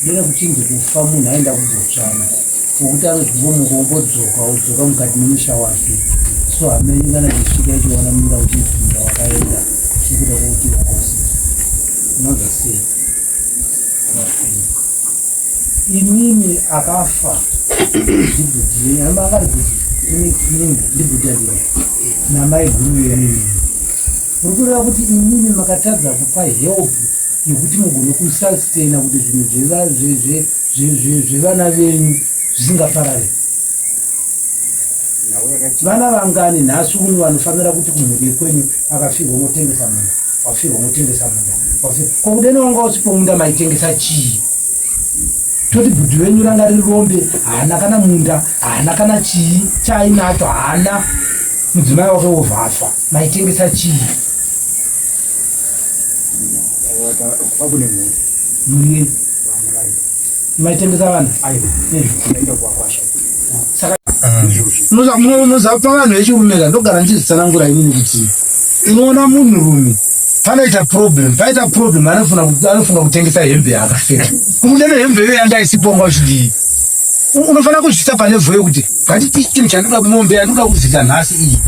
dera kuchinzi kufa munhu aenda kubotswana wokuti anozvimbomuka wombodzoka wodzoka mukati memusha wake so hama yenyu kana ichisvika ichiona munda uchinzi munda wakaenda nekuda kwekuti wakosi unonzwa sei imimi akafa ndibhudhi hama akari bhudhi ndibhudhi adii namai guru yenyu Muri kureva kuti imimi makatadza kupa help yekuti mugone kusustaina kuti zvinhu zvevana venyu zvisingaparare? Vana vangani nhasi uno vanofanira kuti kumhuri yekwenyu akafirwa motengesa munda, wafirwa motengesa munda, wafirwa ko kudena wanga usipo munda maitengesa chii? Toti bhudhi venyu ranga riri rombe, haana kana munda, haana kana chii chaainacho, haana mudzimai wake wobva afa. Maitengesa chii? Kwakune mhuri. Mhuri yenyu? Maitengesa vana? Aiwa. Ndaenda kuvakwasha. Saka Munozapa vanhu vechirume ka ndogara ndichizvitsanangura inini kuti unoona munhurume panoita problem paita problem anofunga kutengesa hembe yaakapfeka kumudene hembe iyo yanga isipo wanga uchidii unofanira kuzviisa pane vho yekuti ngatiti chinhu chandinoda mombe yandinoda kubvisa nhasi iyi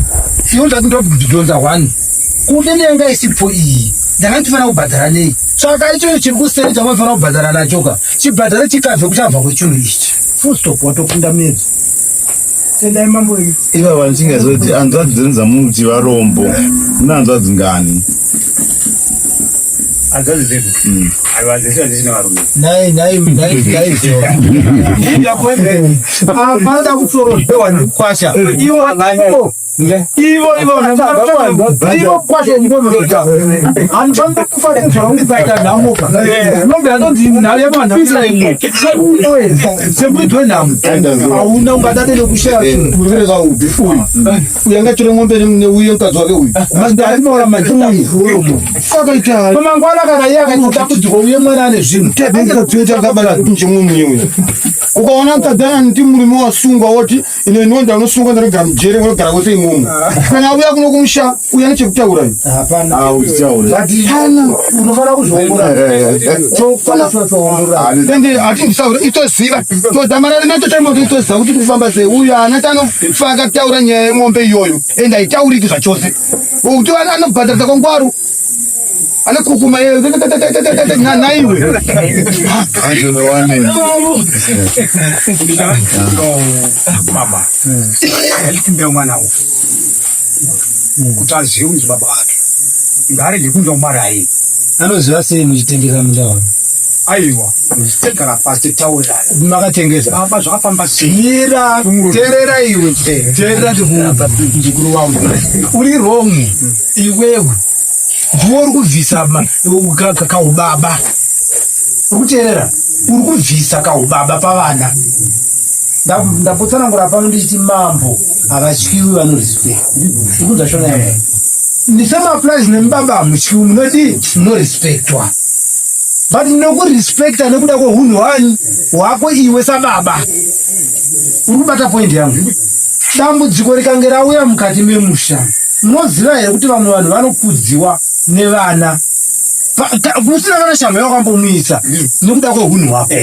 iwe ndati ndodhonza one kudene yanga isipo iyi ndanga ndichifanira kubhadhara nei saka ichocho chiri kuseri chaunofanira kubhadhara nachoka chibhadhare chikabve kuchabva kwechinhu ichi full stop watokunda miedzo tendai mambo wenyu iva vanchingazoti hanzvadzi dzenyu dzamuti varombo mune hanzvadzi ngani hanzvadzi dzedu aiwa dzese hadzisina varume nhai nhai nhai nhai panoda kutsorodzwa nekwasha ivo ivo ivo ivo kwasha ndinoita handifanira kufa nezvaungu kaita nhamoka mombe yatonzi nhau yavanhu imwe semuridzi wenhamo hauna ungadade nekushaya Urereka upi uyu uyu angatore mombe neuye mukadzi wake uyu mandaimaura majiuyu akaita pamangwana kana iye akaita dambudziko uye mwana ane zvinhu akabara nchemumwe uyu ukaona mukadzi anoti murume wasungwa woti ino inonda unosungwa ndinogara mujere unogara kwese imomo kana auya kuno kumusha uya nechekutaura iyo hapana Auchitaure. hapana unofanira kuzviongorora ende hatindisaura itoziva todamara nacho chaimo itoziva kuti kufamba sei uyu haana chanofa akataura nyaya yemombe iyoyo ende haitauriki zvachose kuti anobhadharisa kwangwaru Ane kukuma iye naiwe. Mama. Ndikumbira mwana uyu. Kuti azive kunzi baba vake. Ngaarege kunzwa mari Anoziva sei muchitengesa munda wake? Aiwa, tagara pasi titaurirane. Makatengesa. Baba zvakafamba sei? Mira, teerera iwe. Teerera ndikuudze muzukuru wangu. Uri wrong iwewe. Ndiwe uri kubvisa kaubaba. Uri kuteerera? Uri kubvisa kaubaba pavana. Ndapotsanangura pano ndichiti mambo havatyiwi vanorespect. Uri kunzwa shona yangu? Same applies nemubaba hamutyiwi munodii? Munorespectwa. But nokurespecta nekuda kwehunhu hwani hwako iwe sababa. Uri kubata point yangu? Dambudziko rikange rauya mukati memusha, munoziva here kuti vamwe vanhu vanokudziwa nevana usina kana shamhu yawakambomuisa nekuda kwehunhu hwako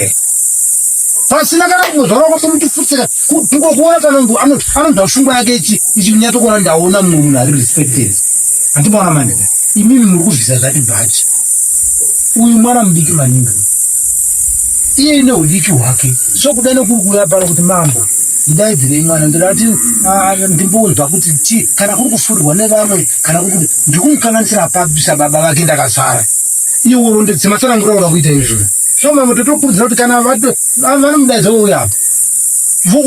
pasina kana kumbozvara wakambomuti kungokuona kana anonzwa shungu yake ichi ichinyatsokuona ndaona mumwe munhu ari respected. Handimaona manje imimi muri kubvisa zvati bhachi. Uyu mwana mudiki maningi iye neudiki hwake, so kuda nekuri kuuya pano kuti mambo ndidaidzirei mwana, ndoda kuti ndimbonzwa kuti ti kana kuri kufurirwa nevamwe kana kuri kuti ndikumukanganisira papi sababa vake ndakasara iye worondedze matsanangura ura kuita izvo. So mambo totokurudzira kuti kana vanomudaidza wouya apa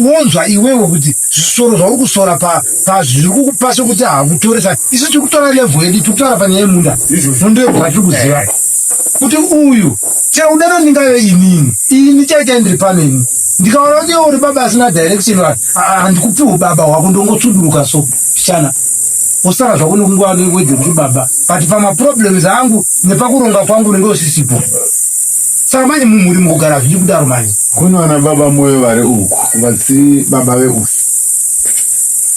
wonzwa iwewe kuti zvisoro zvauri kusora pazviri kukupa sekuti hakutoresa. Isu tiri kutora level yedu, tiri kutaura panyaya yemunda nondoyebva tiri kuziva kuti uyu chero kudaro ndingave inini ini chaichai ndiri pano ini ndikaona kuti iwe uri baba asina direction, handikupi ubaba hwako, ndongotsuduruka so chana usara zvako nekunguva wedze kuti baba, but pamaproblems angu nepakuronga kwangu unenge usisipo. Saka manje mumhuri mukugara hazvidi kudaro manje. Kune vana baba moyo vari uku vasiri baba veuyu.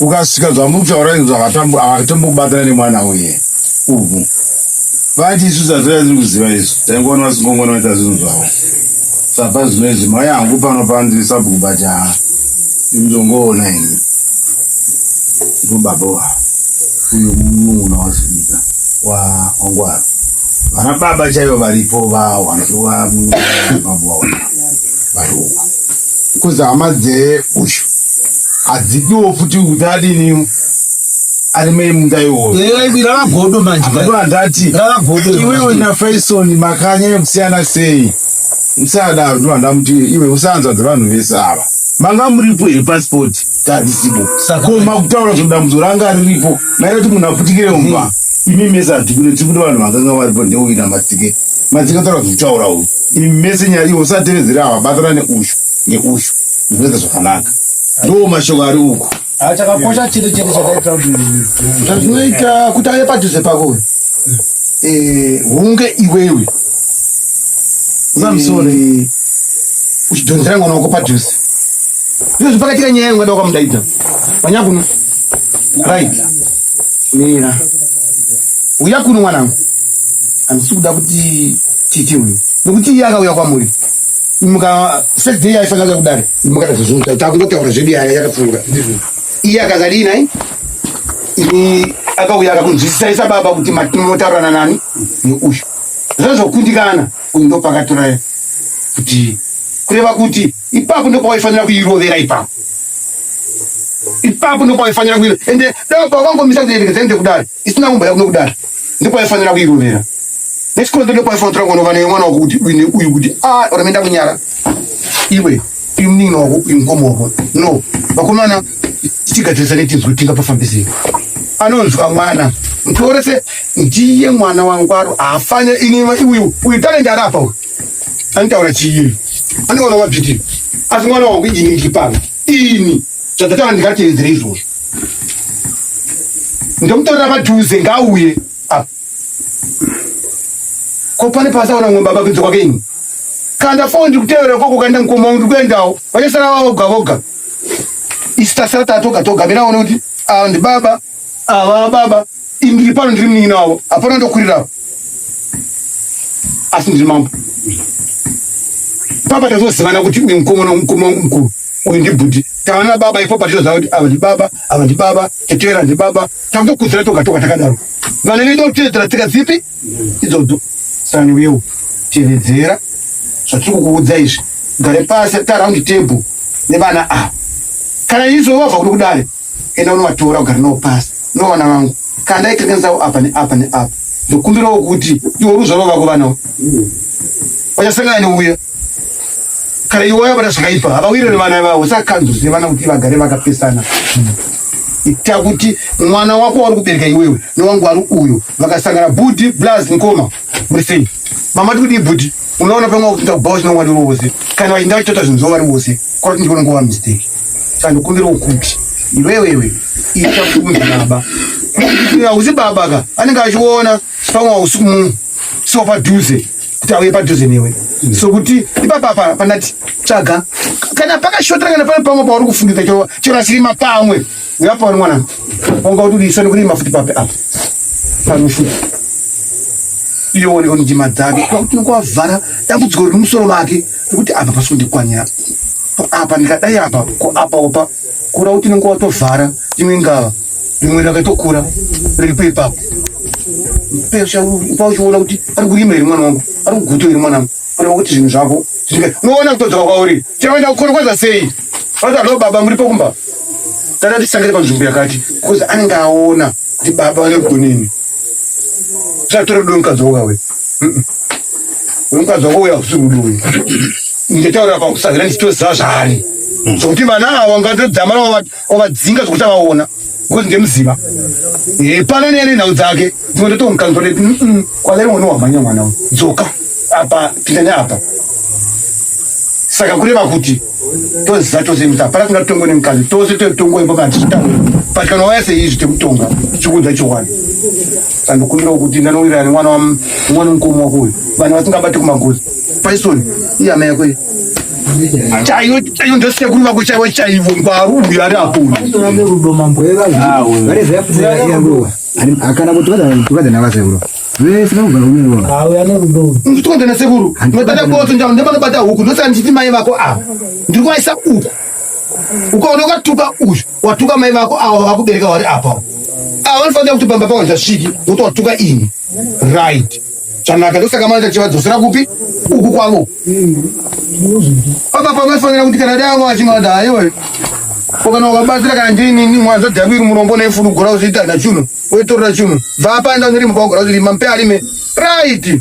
Ukasvika zvamuri kutaura izvo havatombokubatana nemwana uye uku. Vati isu zvataiva tiri kuziva izvo taingoona vasingongona vaita zvinhu zvavo. Saka zvino izvi mai hangu pano pandiri sabhuku bacha ndongoona ini. Ndipo baba wavo uyu munun'una waZibika wangwaro. Vana baba chaivo varipo vawanzwa mambo wavo vari uku. Kuzi hama dzeuyu hadzipiwo futi kuti adini arime munda iwoyo. Rava godo manje. Ndobva ndati Rava godo. iwewe naFaison makanyanya kusiyana sei? Musadaro. Ndobva ndamuti iwe usanzwa dzevanhu vese ava. Manga muripo here pasipoti? Tatisipo. Ko makutaura kuti dambudziko ranga riripo. Maida kuti munhu aputikire mumba. Imi mese hatikune tiri kuda vanhu vakanga varipo ndeuina Matsike. Matsike taura zvekutaura uyu. Imi mese nyaya iwe usatevedzera ava batana neushu neushu. Zvinoita zvakanaka. Ndo mashoko ari uku. Chakakosha chete chete chakaita kuti Zvazvinoita kuti auye padhuze pako uyu. Hunge iwewe Usamusore. Uchidhonzera mwana wako padhuze. Izvozvi pakatika nyaya ungada wakamudaidza. Wanyakuno. Right. Mira. Uya kuno mwanangu. Handisi kuda kuti titi uyu. Nekuti iye akauya kwamuri. Muka first day aifanira kuuya kudare. Mukada zvozvo takungotaura zvedu yaya yakapfuura. Iye akazadii nai? Ini akauya akakunzwisisai sababa kuti matinotaurana nani neuyu. Zvazokundikana uyu ndopakatora kuti kureva kuti ipapo ndopawaifanira kuirovera ipapo. Ipapo ndopawaifanira kuirovera. Ende dai pawakangomisa kuti rerekedzai ende kudare. Isina kumboya kuno kudare. Ndopawaifanira kuirovera. Nechikonzero ndopawaifanira kutora mwana vane mwana wako kuti uyu neuyu kuti uramenda kunyara. Iwe uyu munin'ina wako uyu mukoma wako. No. Vakomana tichigadzirisa netinzwi tingapafambisei. Anonzwa mwana. Mutorese ndiye mwana wangwaro haafane ini uyu uyu talent ari apa uyu. Anotaura chii? Anoona mabviti. Asi mwana wangu ini ndiri pano. Ini zvandataura ndingateedzere izvozvo. Ndomutorera padhuze ngauye apa. Ko pane pasaona mumwe baba kunze kwake ini. Kanda foni ndiri kutevera ikoko kaenda mukoma wangu ndiri kuendawo. Vachasara voga voga. Isu tasara tatoga toga. Mina ona kuti ava ndibaba, ava baba. Ini ndiri pano ndiri munin'ina wavo. Hapana ndokurira apa. Asi ndiri mambo. Papa tazozivana kuti uyu mukoma mukoma wangu mukuru. Uyu ndibhuti. Tavana baba ipo patinoziva kuti ava ndibaba, ava ndibaba, tetera ndibaba. Takutokudzira toga toga takadaro. Vana vedu kutevedzera tsika dzipi idzodzo. Sani wewo tevedzera zvatiri kukuudza izvi. Gare pasi ta round table nevana ava. Kana izvo wabva kuno kudare enda unovatora ugare navo pasi novana vangu. Kana ndaikanganisawo apa neapa neapa ndokumbirawo kuti iwe ruzvaro vako vanawo vachasangana neuya kana iwe wabata zvakaipa havawirire vana vavo saka kanzuru sevana kuti vagare vakapesana ita kuti mwana wako wauri kubereka iwewe newangu ari uyu vakasangana bhudhi blaz mkoma muri sei mama tikudii bhudhi unoona pamwe wakutoita kubhawa chinongwa ndiri wose kana vachienda vachitoita zvinhu zvavo vari vose kwati ndiko nongova mistake saka ndokumbirawo kuti iwewewe ita kuti unzi baba hausi baba ka anenge achiona pamwe hausi kumunhu so padhuze kuti auye padhuze newe sokuti ipapa apa pandati tsvaga kana pakashotera kana pane pamwe pauri kufungidza chero chero achirima pamwe uya pauri mwana wanga kuti udiiswa nekurima futi papi apa pano futi iye oneka ndima dzake kwakuti nokuvavhara dambudziko riri musoro make rekuti apa pasi kundikwanira apa ndikadai apa ko apa opa kura kuti unenge watovhara imwe ngava rimwe rakatokura riripo ipapo pauchiona kuti ari kurima here mwana wangu ari kuguta here mwana wangu kureva kuti zvinhu zvako unoona kutodzoka kwauri chinoenda kukorokodza sei vati alo baba muripo kumba tada tisangane panzvimbo yakati bcause anenge aona kuti baba vane rudo neni usatora rudo mukadzi wako kawe wemukadzi wako uya hausi rudo uyu nditaura pakusavira ndichitoziva zvaari zvokuti vana ava ungatodzamara wavadzinga zvokuti avaona because ndemuziva pano nene nhau dzake dzimwe ndotomukanzwa ndeti kwadai mwana wamhanya mwana uyu dzoka apa pinda neapa saka kureva kuti toziva tose kuti hapana kuda tongwe nemukadzi tose totongwa ipo kana tichitaura but kana waya seizvi tekutonga tichikuudza chokwadi saka ndokumbirawo kuti ndanowirirana nemwana wamwana mukoma wako uyu vanhu vasingabati kumagozi paisoni iye amai yako iyi chaiyo chaiyo ndosekuru vako chaivo chaivo ngwaru uyu ari apo akana kuti vadzana vasekuru vese vanogara kunyerwa ndikuenda nasekuru ndinobata botso njalo ndepanobata huku ndosaka ndichiti mai vako ava ndiri kuvaisa uku ukaona ukatuka uyu watuka mai vako ava vakubereka vari apa ava vanofanira kuti pamba pako ndasviki nokuti watuka ini right zvanaka ndosaka mai tachivadzosera kupi uku kwavo papa panofanira kuti kana dai anga vachingada haiwe kana ukabatsira kana ndini mwanza dhabiri murombo nefuru gora uchiita nachuno woitorera chunhu bva apaenda nerimo kwagora kuti rima mupe arime right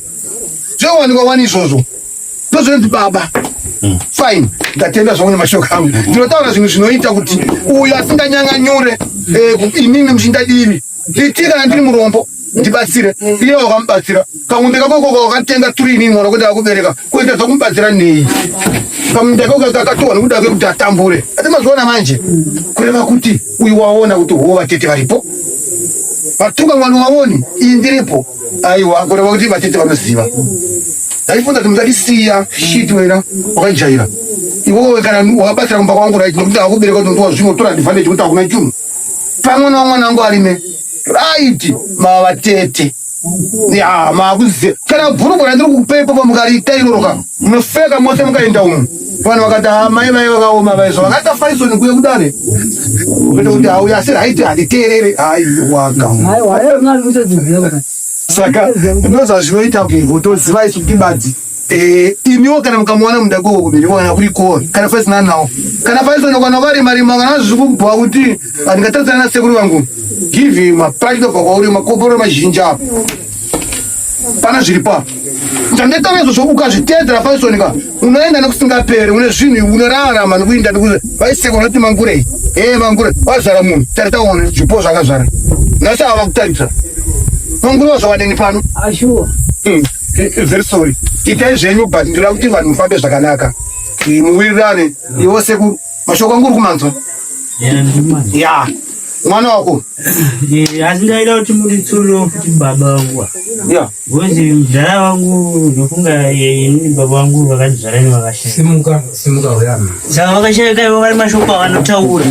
zvowanikwa wani izvozvo ndozvinonzi baba fine ndatenda zvangu nemashoko angu ndinotaura zvinhu zvinoita kuti uyo asinganyanganyure eh, imimi muchinda divi nditi kana ndiri murombo ndibatsire iye wakamubatsira kamunda kako koko wakatenga turi inini mwana kuti akubereka kuita zvakumubatsira nei kamunda kako kakatowa nekuda kwekuti atambure ati mazuona manje kureva kuti uyu waona kuti hoo vatete varipo vatuka mwana waoni iyi ndiripo aiwa kureva kuti vatete vanoziva ndaifunza kuti musatisiya shit wena wakajaira iwewe kana wakabatsira kumba kwangu right nokuti akubereka kuti ndowa zvino tora advantage kuti hakuna chunhu pamwe wamwana wangu arime right mavatete ya makuziva kana bhurugwa randiri kukupa ipapo mukariita iroro ka munofeka mose mukaenda umu vanhu vakati ha mai vai vakaoma vaizvo vakaita faisoni kuye kudare kuita kuti hauya asi raiti handiteerere aiwaka saka ndozvazvinoita kutoziva isu kuti badzi Eh, imiwo kana mukamuwana munda koko kumiri wana kuri ko kana faisina nawo kana faisona kana wakarima rima kana zviri kubhowa kuti andingatadzana nasekuru vangu give him a practical kwauri makoporo mazhinji apo pana zviripo apo chandaitaura izvozvo ukazviteedzera faisoni ka unoenda nekusingaperi une zvinhu unorarama nekuinda vaisekwa vanoti mangurei ee mangure wazvara munhu taritaone zvipo zvakazvara nhasi ava kutarisa mangure wazvawaneni pano Ashuwa. Very sorry itai zvenyu but ndinoda kuti vanhu mufambe zvakanaka muwirirane iwo sekuru mashoko angu uri kumanzwa ya mwana wako asi ndaida kuti munditsurewo futi baba vangu ya because mudhara vangu ndofunga inini baba vangu vakandizvara ini vakashaya simuka simuka uyana saka vakashayika ivo vari mashoko avanotaura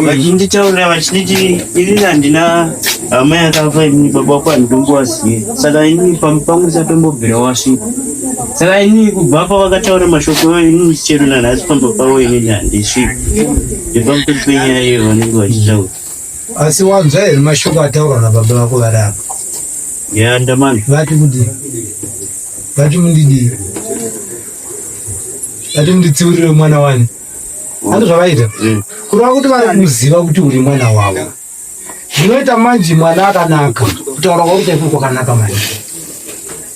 vachinditaurira vachinditi inini handina Amai akafa ini baba wako handitombovazive. Saka ini pamba pangu ndisatombobvira wasvika. Saka ini kubva pavakataura mashoko iwayo ini chero nanhasi pamba pavo inini handisviki. Nepamusoro penyaya iyo vanenge vachitaura. Asi wanzwa here mashoko ataurwa nababa vako vari apa? Ya ndamani. Vati kudii? Vati mundidii? Vati munditsiurire mwana wani? Handi zvavaita? Kureva kuti vari kuziva kuti uri mwana wavo. Zvinoita manje mwana akanaka, kutaura kwako chaiko kwakanaka manje.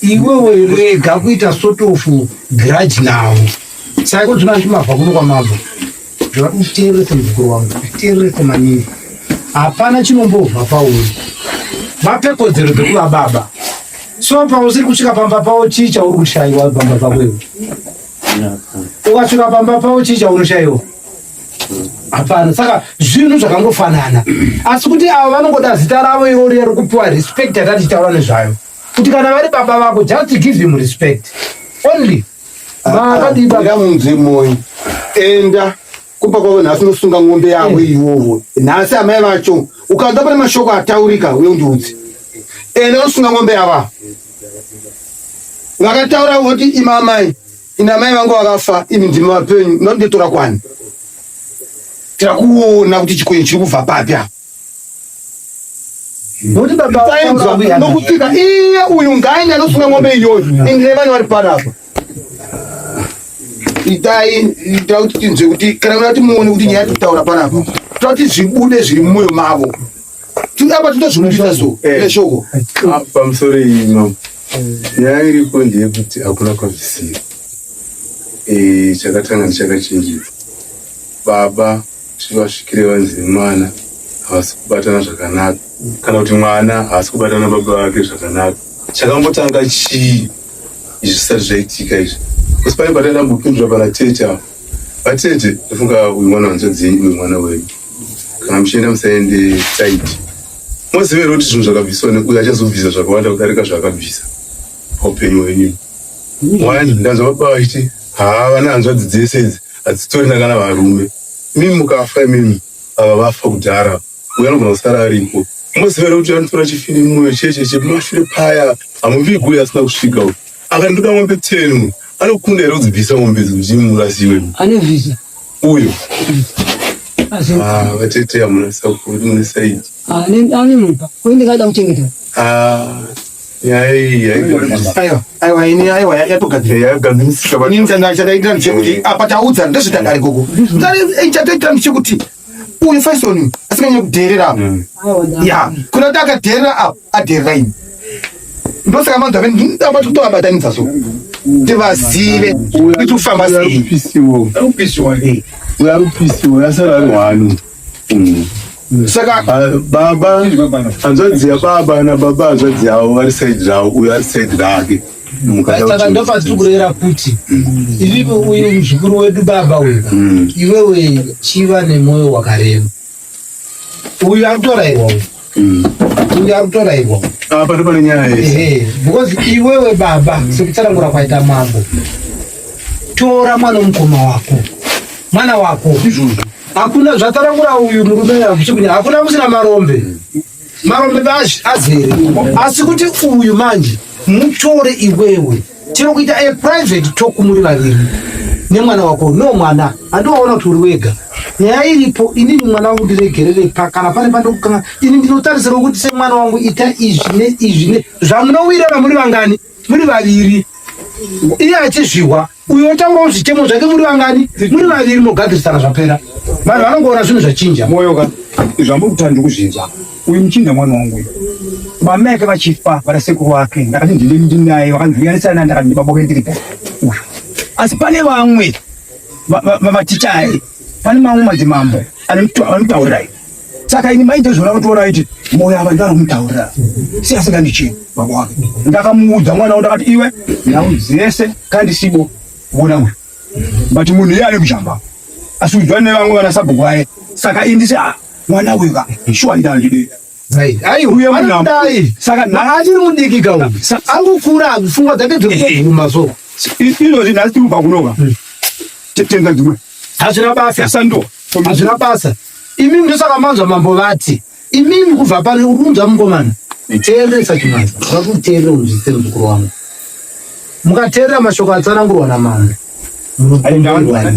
Iwewe rega kuita sort of grudge navo. Saka iko zvino andimabva kuno kwamambo. Uteerese muzukuru wangu, uteerese maningi. Hapana chinombobva pauri. Vape kodzero dzekuva baba. So pausiri kusvika pamba pavo chii chauri kushaiwa pamba pako iwe? Ukasvika pamba pavo chii chaunoshaiwa? Hapana. Saka zvinhu zvakangofanana. Asi kuti ava vanongoda zita ravo iroro riya rekupiwa respect yatati tichitaura nezvayo. Kuti kana vari baba vako just give him respect. Only. Makadii baba? Enda munzwe moyo. Enda kumba kwavo nhasi unosunga ng'ombe yavo iyovo. Nhasi amai vacho ukanzwa pane mashoko ataurika uye undiudze. Enda unosunga ng'ombe yavo. Vakataura voti ima amai, ina amai vangu vakafa, imi ndimi vapenyu, ndinotora kwani? Tirakuona kuti chikonye chiri kubva papi apa. Nokuti baba Tainzwa nokutsika iye uyu ngaende anosunga ng'ombe iyoyo indine vanhu vari panapa. Itai ita kuti tinzwe kuti kana kuda kuti muone kuti nyaya yatitaura panapa toda kuti zvibude zviri mumwoyo mavo. Apa totozvibudisa so neshoko. Pamusoro iyi mambo, nyaya iripo ndeyekuti hakuna kwazvisiri. Chakatanga ndichakachinjidza baba tivasvikire vanzi nemwana havasi kubatana zvakanaka kana kuti mwana haasi kubatana baba vake zvakanaka. Chakambotanga chii izvi zvisati zvaitika izvi? Kusi pane pataida kumbopindura pana tete ava. Vatete, ndofunga uyu mwana hanzvadzi yenyu uyu mwana wenyu. Kana muchienda musaende side. Moziva here kuti zvinhu zvakabviswa neuyu achazobvisa zvakawanda kudarika zvaakabvisa paupenyu hwenyu. One, ndanzwa baba vachiti haa vana hanzvadzi dzese idzi hadzitorina kana varume. Imimi mukafa imimi ava vafa kudhara uyu anogona kusara aripo. Moziva here kuti anotora chifini mwoyo cheche chekumashure paya hamuvigwi uyu asina kusvika uyu. Akandoda mombe 10 uyu anokunda here kudzibvisa mombe idzi kuti murasiwe? Ane visa. Uyu. Ah, vatete hamuna support mune side. Ah, ane mupa. Ko ndingada kuchengeta. Ah, nyaya iyi haigadzirisi. Aiwa, aiwa ini aiwa yatogadzirika. Yagadzirisika. Ini chataitira ndechekuti apa taudza ndezvetadari gogo. Chataitira ndechekuti uyu Faison asinganyanya kudheerera apa. Ya, kuna kuti akadheerera apa adheerera ini. Ndosaka manzwa vene apa tikutovabatanidza so. Tivazive kuti kufamba sei. Uyu arupisiwo, yasara ari hwani. Saka baba hanzvadzi yababa nababa hanzvadzi yavo vari side ravo, uyu ari side rake. Saka ndopatiri kurevera kuti ivivyo uyu muzukuru wedu baba uyu iwewe chiva nemwoyo wakareba. Uyu ari kutorairwa uyu. Uyu ari kutorairwa. Apa ndipo pane nyaya yese. Because iwewe baba sekutsanangura kwaita mambo tora mwana womukoma wako mwana wako hakuna zvatsanangura uyu murume akuchikunya hakuna kusina marombe marombe bashi azere asi kuti uyu manje mutore iwewe chero kuita a private talk muri vaviri nemwana wako no mwana handiwaona kuti uri wega nyaya iripo inini mwana wangu ndiregerere pa kana pane pandokukanga ini ndinotarisirwa kuti semwana wangu ita izvi neizvi ne zvamunowirana muri vangani muri vaviri iye achizvihwa uyo otaurawo zvichemo zvake muri vangani muri vaviri mogadzirisana zvapera vanhu vanongoona zvinhu zvachinja moyo ka zvamuri kutaura ndikuzvinzwa uyu muchinda mwana wangu uyu baba yake vachifa vana sekuru vake ndakati ndine ndinaye vakandiyanisa ndakati ndibaba wake ndiripo uyu asi pane vamwe vatichai pane mamwe madzimambo anomutaurirai saka ini maite zvona kutoona iti moyo ava ndivari kumutaurira si asingandichii baba wake ndakamuudza mwana wangu ndakati iwe nhau dzese kandisibo vona uyu but munhu iye ane kujamba asi udzwa nevamwe vana sabhuku vaye saka ini ndisi ah mwana uyu ka shuwa ndandidi Aiwa, saka achiri mudiki ka uyu angokura pfungwa dzake dzirikuguma so izvozvi nhasi tiri kubva kunoka tenza dzimwe hazvina basa sando hazvina basa imi ndosaka manzwa mambo vati Imimi kubva pano uri kunzwa mukomana. Teeresa chimanza. Vakuteerera unzwise muzukuru wangu. Mukateerera mashoko atsanangurwa namambo. Munokomborerwa.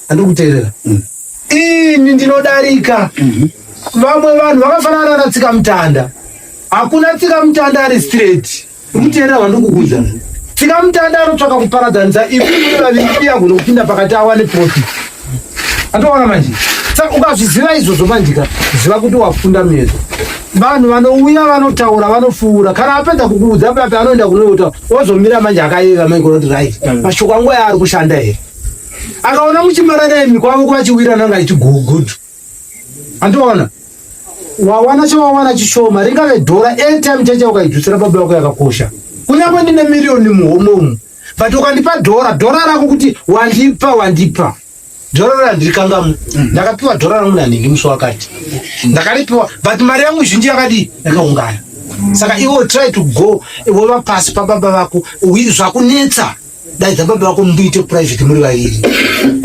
Andiri kuteerera. Ini ndinodarika. Vamwe vanhu vakafanana na tsika mutanda. Hakuna tsika mutanda ari straight. Uri kuteerera vandikukuudza. Tsika mutanda anotsvaka kuparadzanisa imi muri vaviri uye agone kupinda pakati awane profit. Andoona manje. Saka ukazviziva izvozvo manje ka, ziva kuti wafunda muyedzo. Vanhu vanouya vanotaura vanofuura. Kana apedza kukuudza papi anoenda kunoita ozomira manje akayeva manje kunoti right. Mashoko angu aya ari kushanda here? Akaona muchimarana imi kwavo kwachiwirana anga ichigugudu. Andoona. Wawana chawawana chishoma ringave dhora airtime chacho ukaidzosera baba vako yakakosha. Kunyange ndine miriyoni muhomwe umu. But ukandipa dhora, dhora rako kuti wandipa wandipa. Dhora randirikangamwe. Ndakapiwa dhora rangu nanhingi musi wakati. Ndakaripiwa but mari yangu zhinji yakadii yakaungana. Saka iwe try to go wova pasi pababa vako zvakunetsa daidza baba vako muite private muri vaviri.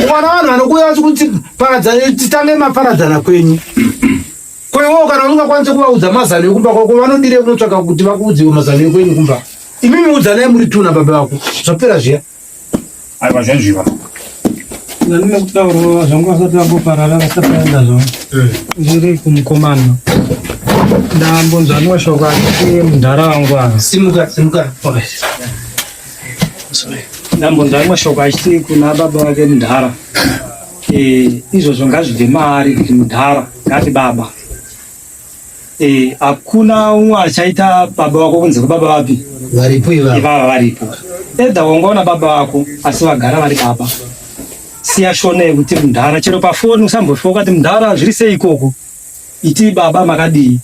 Ukaona vanhu vanokuuya vachikuti paradzana titange maparadzana kwenyu. Ko iwewo kana usingakwanisi kuvaudza mazano ekumba kwako vanodire kunotsvaka kuti vakuudziwe mazano ekwenyu kumba. Imimi udzanai muri tuna baba vako zvapera zviya. Aiwa zvanzviwa. Ndinoda kutaura zvangu vasati vamboparara vasati vaenda zvavo. Ndiri kumukomana. Ndambonzwa mashoko achiti mudhara wangu ava. Simuka simuka. Ndambonzwa mashoko achiti kuna baba vake mudhara. Izvozvo ngazvibve maari kuti mudhara ngati baba. Hakuna umwe achaita baba vako kunze kwababa vapi Varipo ivava. Ivava varipo. Edha wangaona baba vako asi vagara vari baba. Siya shona yekuti mudhara chero pafoni usambofa ukati mudhara zviri sei ikoko. Iti baba makadii.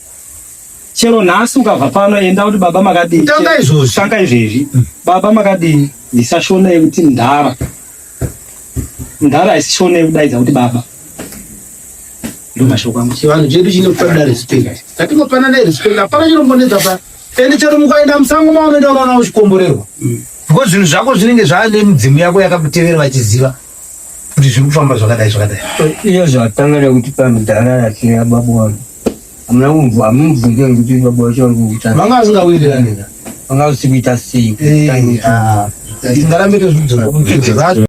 Chero nhasi ukabva pano enda kuti baba makadii. Tanga izvozvi. Tanga izvezvi. Baba makadii. Ndisa shona yekuti mudhara. Mudhara haisi shona yekudaidza kuti baba. Ndo mashoko angu. Chivanhu chedu chinotoda respect. Tatingopanana respect hapana chinombonetsa pa. Ende chero mukaenda musango maunoenda unoona uchikomborerwa. Because zvinhu zvako zvinenge zvaane midzimu yako yakakutevera vachiziva kuti zviri kufamba zvakadai zvakadai. Iyo zvatanga nekuti pamudhara achina baba wangu. Hamuna kumubvu hamumubvunze nekuti baba wacho vari kuita. Vanga vasingawirirani. Vanga vasiri kuita sei. Tingarambe tozvidzora.